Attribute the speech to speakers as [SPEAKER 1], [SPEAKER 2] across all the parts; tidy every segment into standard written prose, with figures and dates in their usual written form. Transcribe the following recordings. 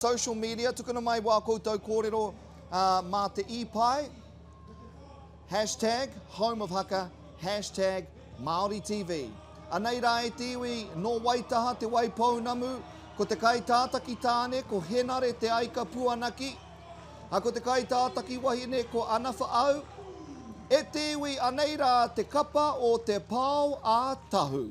[SPEAKER 1] Social media, tukuna mai wā koutou kōrero mā te īpae, hashtag Home of Haka, hashtag Māori TV. Anei rā e te iwi, nō Waitaha Te Waipounamu, ko te kaitātaki tāne ko Henare Te Aika Puanaki, a ko te kaitātaki wahine ko Ana Whaau. E te iwi, anei rā te kapa o Te Pao a Tahu.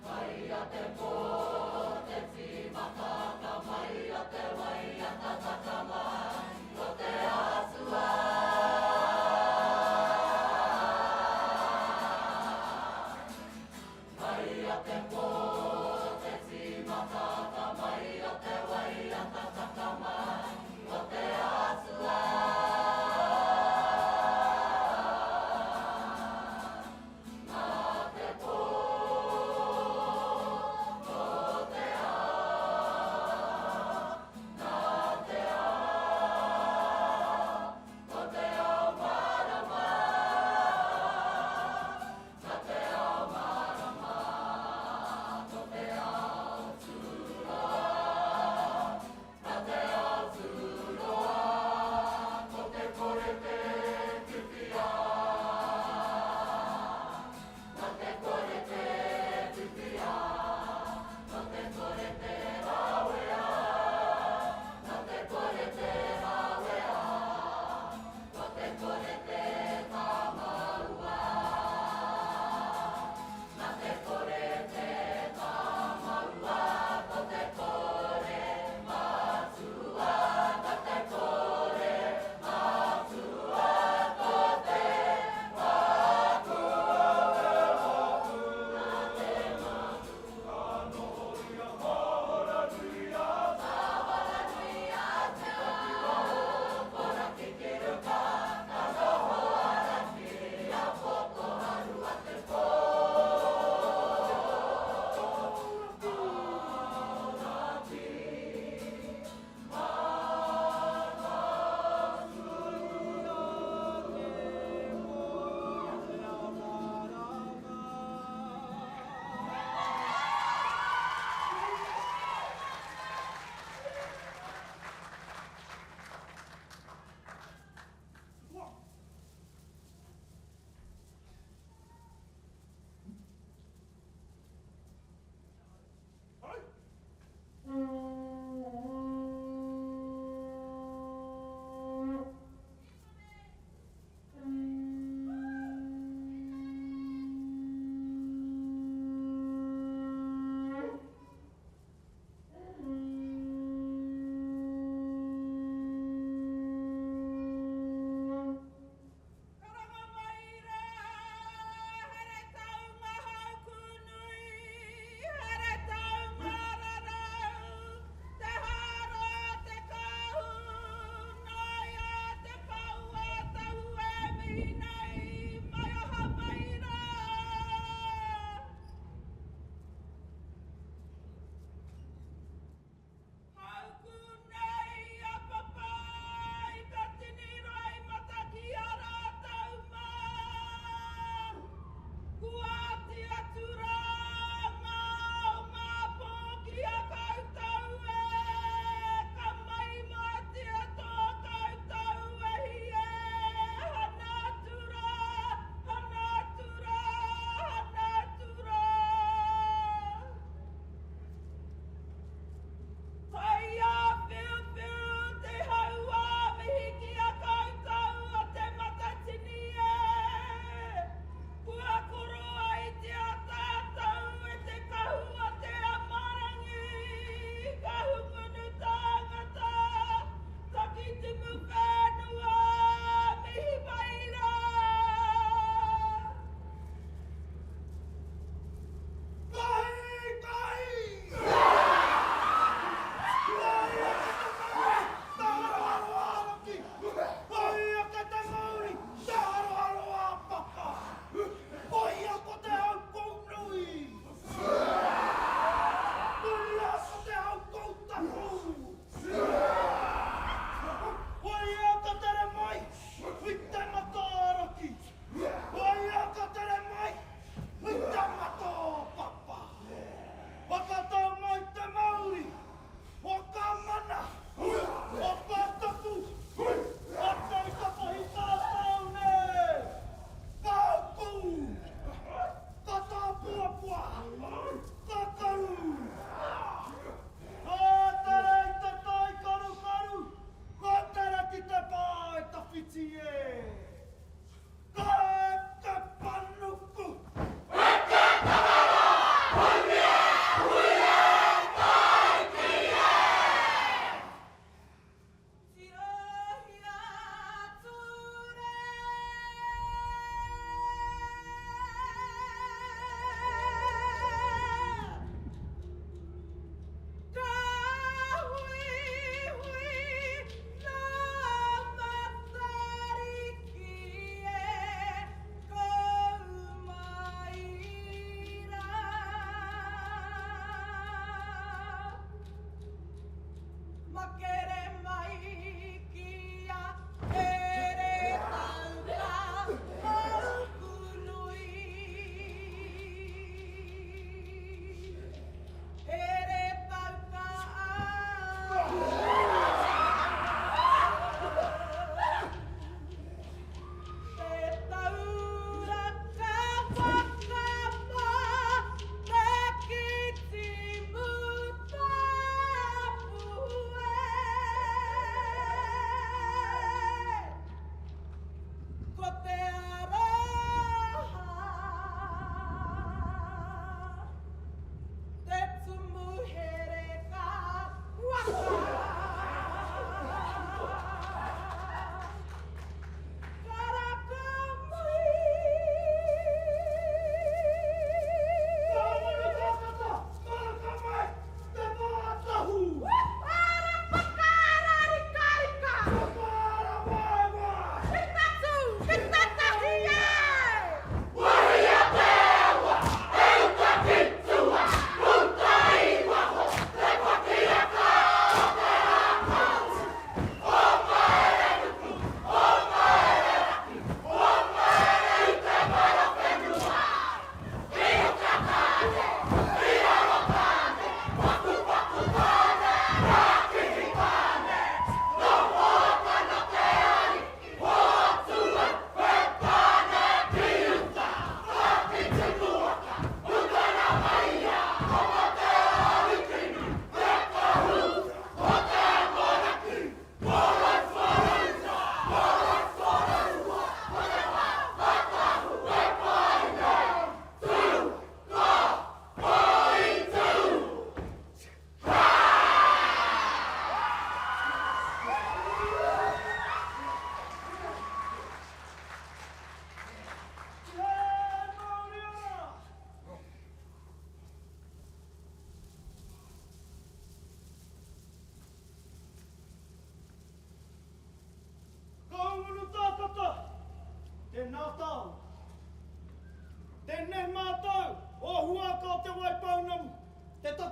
[SPEAKER 2] Mai a te pō, te tīmatanga mai a te waiata taka mai o te Atua. Mai a te pō, te tīmatanga mai a te waiata taka mai o te Atua. Nā te pō, ko te ao, nā te ao, ko te ao mārama, nā te ao mārama, ko te ao tūroa, nā.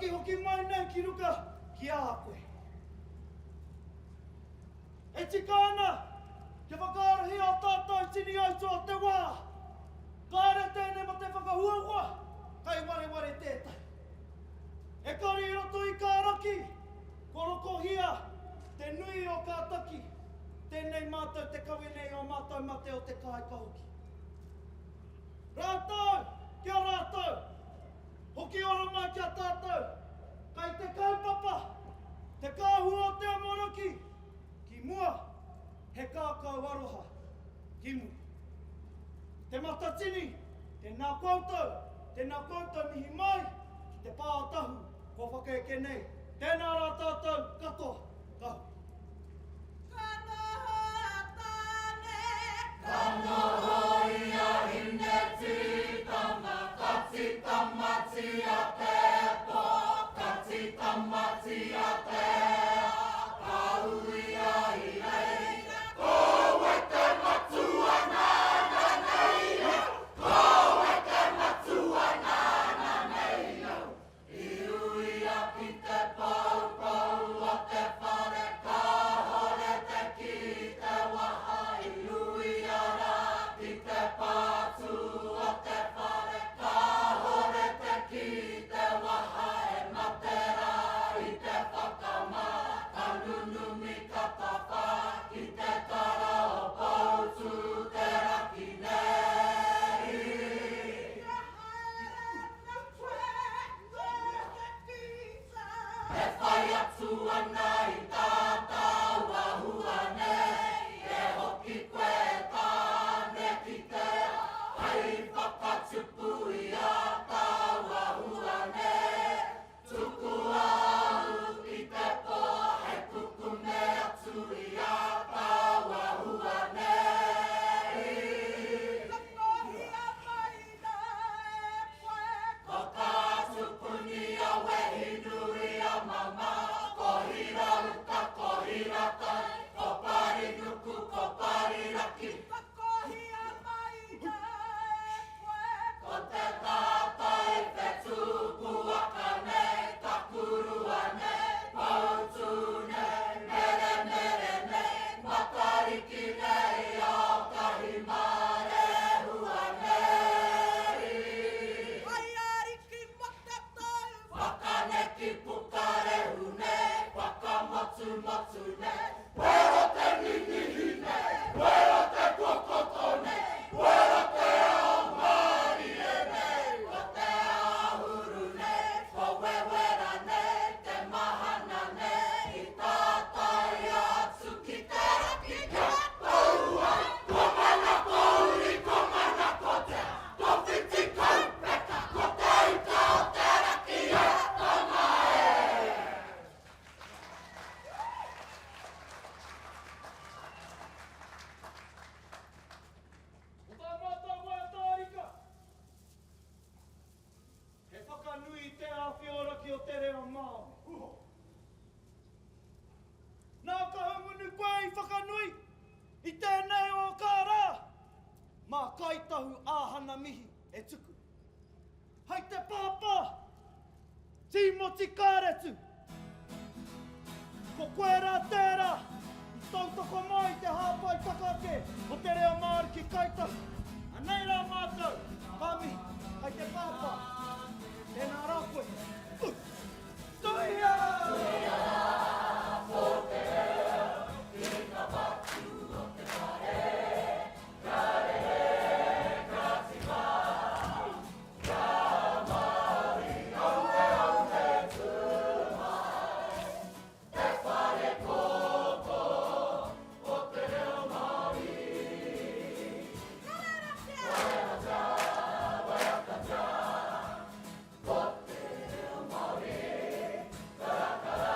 [SPEAKER 3] hokihoki mai nei ki ruka ki a koe. E tika ana kia whakaarohia ō tātou tini aituā o te wā. Kāre tēnei mō te whakahuahua, kai wareware tētahi. Ekari i roto i kā raki, kua rokohia te nui o kā taki, tēnei mātou te kawe nei ō mātou mate o te kāika hoki. Rātou, ki a rātou, hoki ora mai ki a tātou, kai te kaupapa, te kāhua o te amoraki, ki mua, he kākau aroha, ki muri. Te Matatini, tēnā koutou, tēnā koutou mihi mai ki te pā o Tahu kua whakaeke nei. Tēnā rā tātou katoa, ka hui.
[SPEAKER 2] Ka noho a Tāne. Ka noho i a Hinetītama, ka tītamatia te pō, ka tītamatia te ao, ka uia i reira. Ko wai te matua nāna nei au? Ko wai te matua nāna nei au? I uia ki te poupou o te whare, kāhore te kī te waha. I uia rā ki te pātū o te whare, kāhore te kī te waha. E mate rā i te whakamā, ka nunumi ka tawhā ki te tara o Poutū-te-raki nei.
[SPEAKER 4] Te haere na koe me te pizza.
[SPEAKER 2] E whai atu ana i tā tāua hua nei, e hoki koe Tāne ki te ao, hei whakatupu i ā tāua hua nei. Tukua au ki te pō hei kukume atu i ā tāua hua nei.
[SPEAKER 4] Whakahia mai rā e koe.
[SPEAKER 2] Ko kā tupuni a Wehinui a Mama, ko Hirauta, ko Hiratai, ko Parinuku, ko Pariraki.
[SPEAKER 4] Whakahia mai rā e koe.
[SPEAKER 2] Ko te tātai whetū puaka nei, takurua nei, poutū nei, meremere nei, matariki nei, aotahi mārehua nei.
[SPEAKER 4] Hai ariki mo te tau.
[SPEAKER 2] Whakaneki pukarehu nei, whakamotumotu nei, wero te ninihi nei, wero te kokoto nei, wero te ao mārie nei, ko te āhuru nei, ko wewera nei, te mahana nei, i tātai atu ki te raki kia tau ai, ko mana ko uri, ko mana ko tea, ko whiti kaupeka, ko te ika o te raki e tama e.
[SPEAKER 3] Ko tā mātou waiata arika, he whakanui i te āwhioraki o te reo Māori. Nā Kahungunu koe i whakanui i tēnei o kā rā, mā Kāi Tahu āhana mihi e tuku. Hai te pāpā, Tīmoti Kāretu! Ko koe rā tērā i tautoko mai i te hāpai takake o te reo Māori ki Kāi Tahu. Anei rā mātou, ka mihi, hai te pāpā. Tēnā rā koe. Tuia!
[SPEAKER 2] Tuia ko te reo ki ka patu o te whare, ka rere, ka tima, ka Māori, aue aue tū mai, te whare koko o te reo Māori. Waiatatia, waiatatia, Ko te reo Māori, karakara.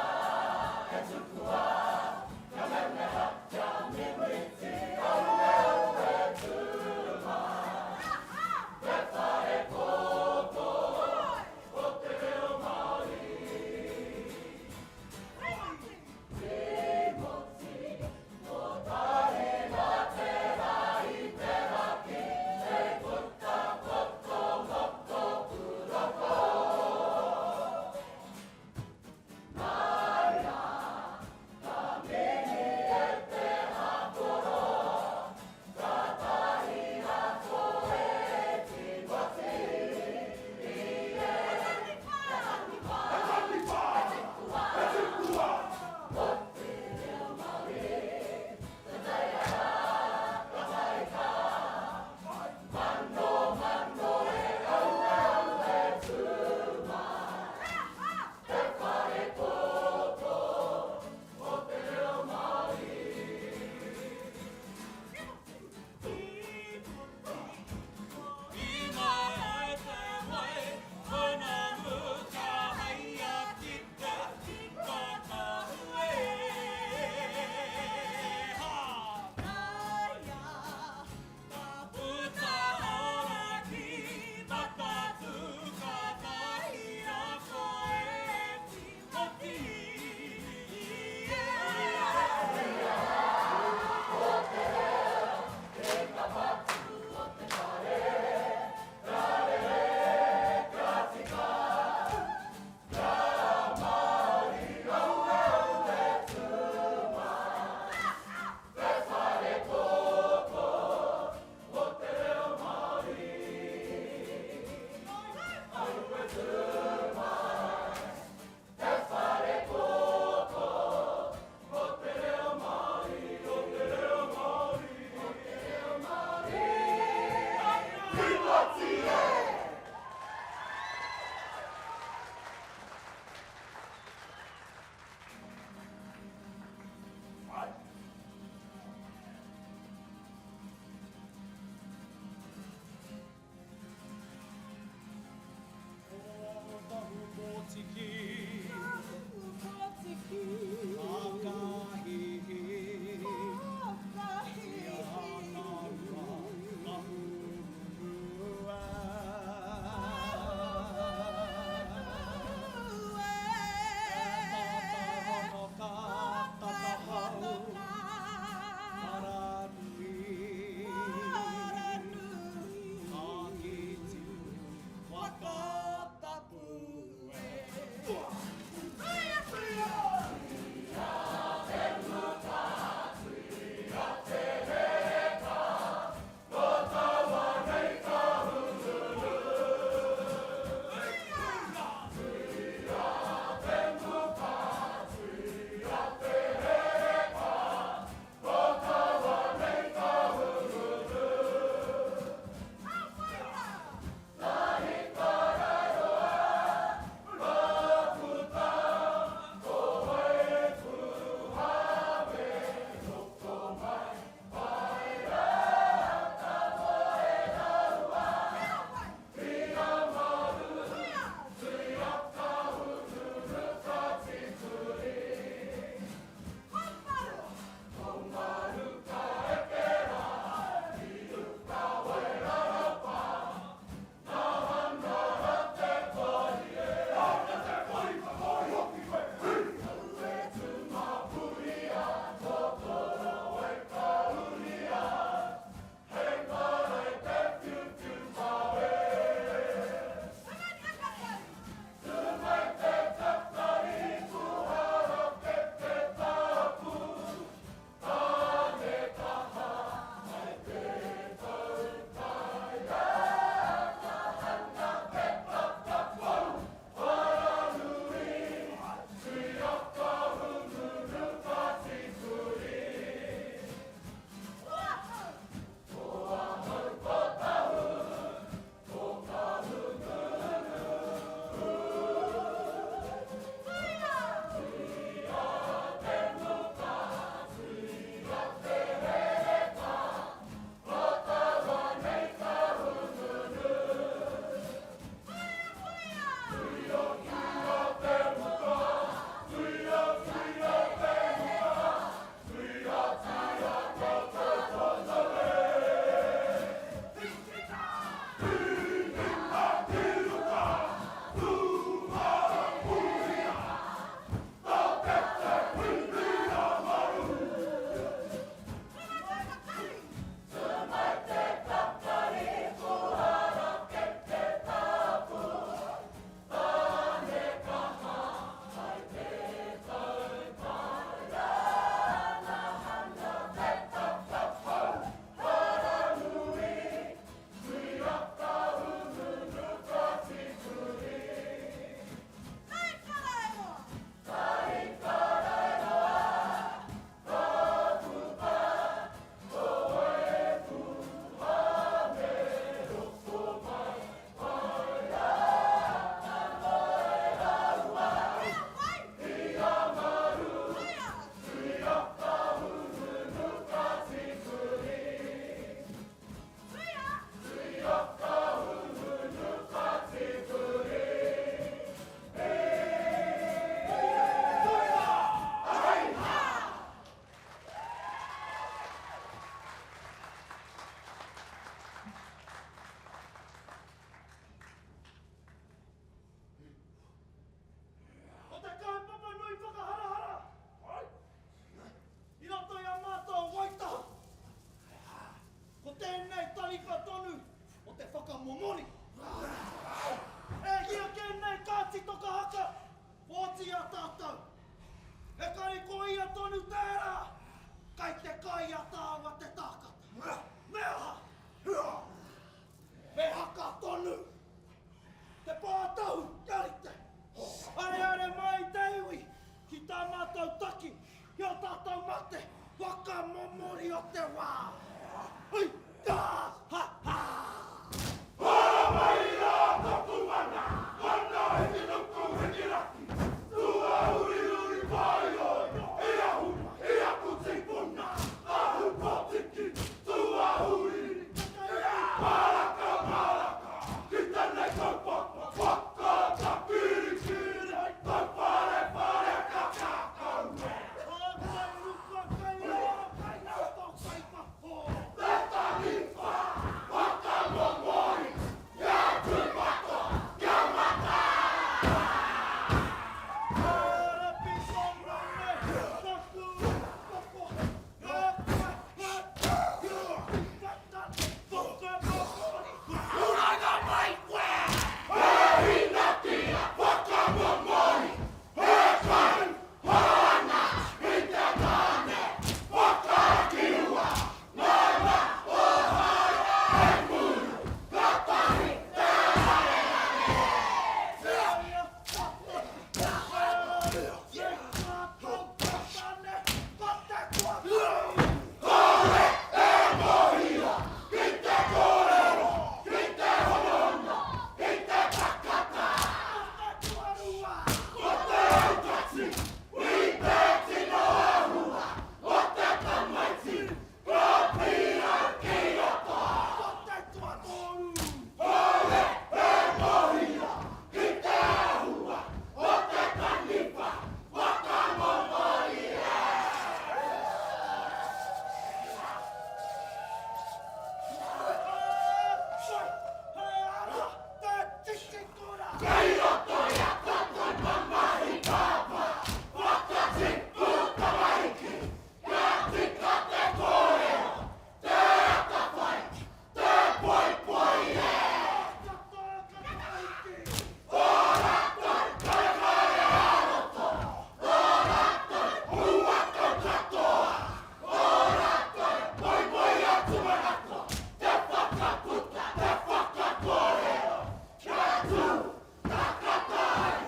[SPEAKER 3] Whakamomori o te wā! Hui! Ka! Ha! Ha!
[SPEAKER 2] Hora mai rā taku mana, mana hiki nuku hiki raki, Tūāuriuri whāioio, i ahu mai i aku tīpuna, Ahu pōtiki, tūāuriuri, Maraka, maraka, ki tēnei kaupapa, Whakatakirikiri, tauwharewhare ka kākau e. Te taniwha, whakamomori, kia tūpato, kia mataara! Huraina mai koe! He hinatia whakamomori, he kai horo ana i te tāne whakaakiua nāna o hae hei muru katahi te rarerare. Kore e mōhio ki te kōrero, ki te honohono, ki te takata. Ko te aukati i te tino āhua o te tamaiti ka pīrau ki roto. Kore e mōhio ki te āhua o te taniwha whakamomori e. Kei roto i a tātou mamahi pāpā, whakatipu tamariki, kia tika te kōrero, te atawhai, te poipoi e. Ō rātou karekare ā-roto, ō rātou pūakau katoa, ō rātou poipoi ā-tūmanako, te whakaputa, te whakakōrero, kia tū takata ai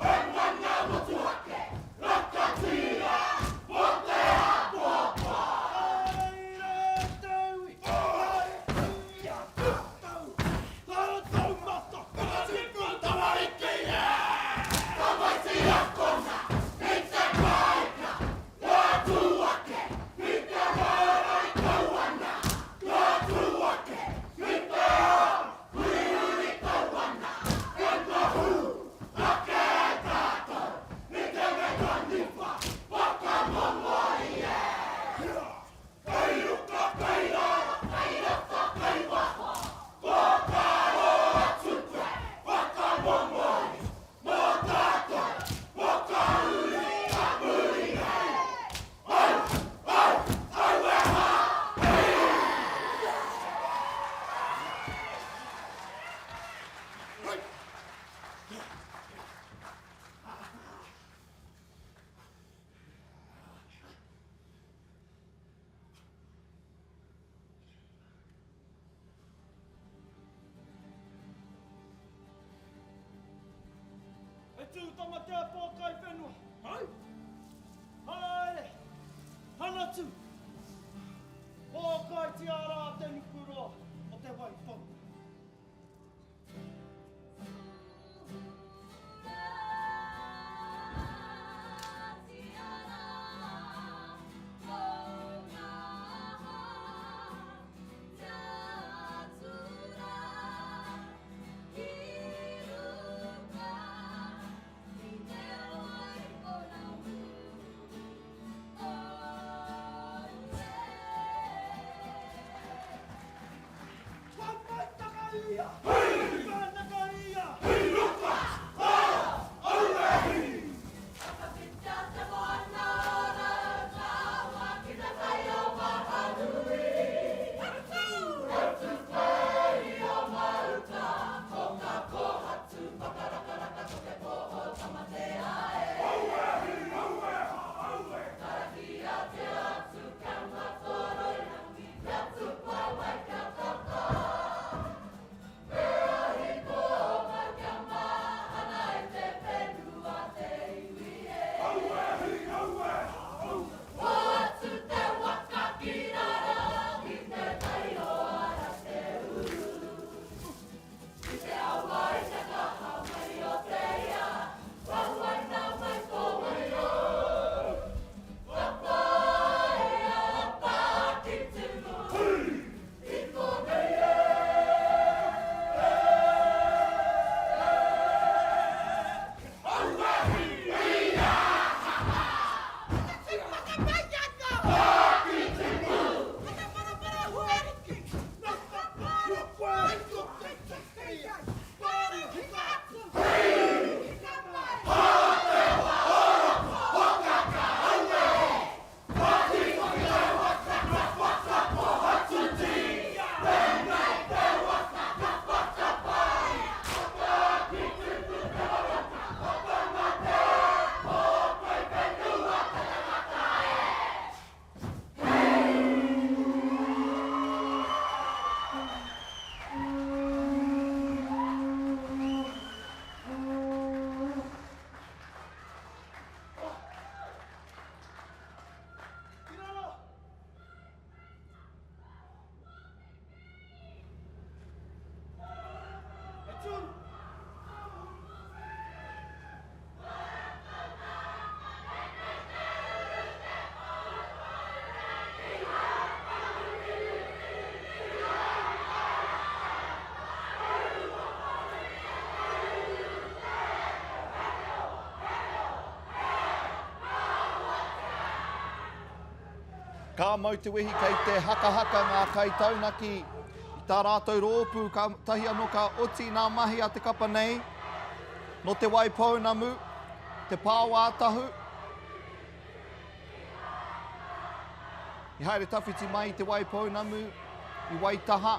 [SPEAKER 2] he mana motuhake rakatira mō te āpōpō. Tamaiti akona i te kāika, ka tū ake ki te mārai kau ana, ka tū ake ki te ao hurihuri kau ana, e mahu ake ai tātou i tēnei taniwha whakamomori e. Kei ruka, kei raro, kei roto, kei waho, whakaaro atu koe, whakamomori mō tātou, whakauri ka muri nei. Au, au, au e hā, hī!
[SPEAKER 3] E tū tamatea pōkai whenua. Hai! Haere! Hanatu! Pōkaitia rā te nukuroa o te Waipounamu.
[SPEAKER 1] Ka mau te wehi kei te hakahaka ngā kaitaunaki i tā rātou rōpū kātahi anō ka oti nā mahi a te kapa nei. Nō Te Waipounamu, te Pāoātahu. I haere tawhiti mai i Te Waipounamu, i Waitaha.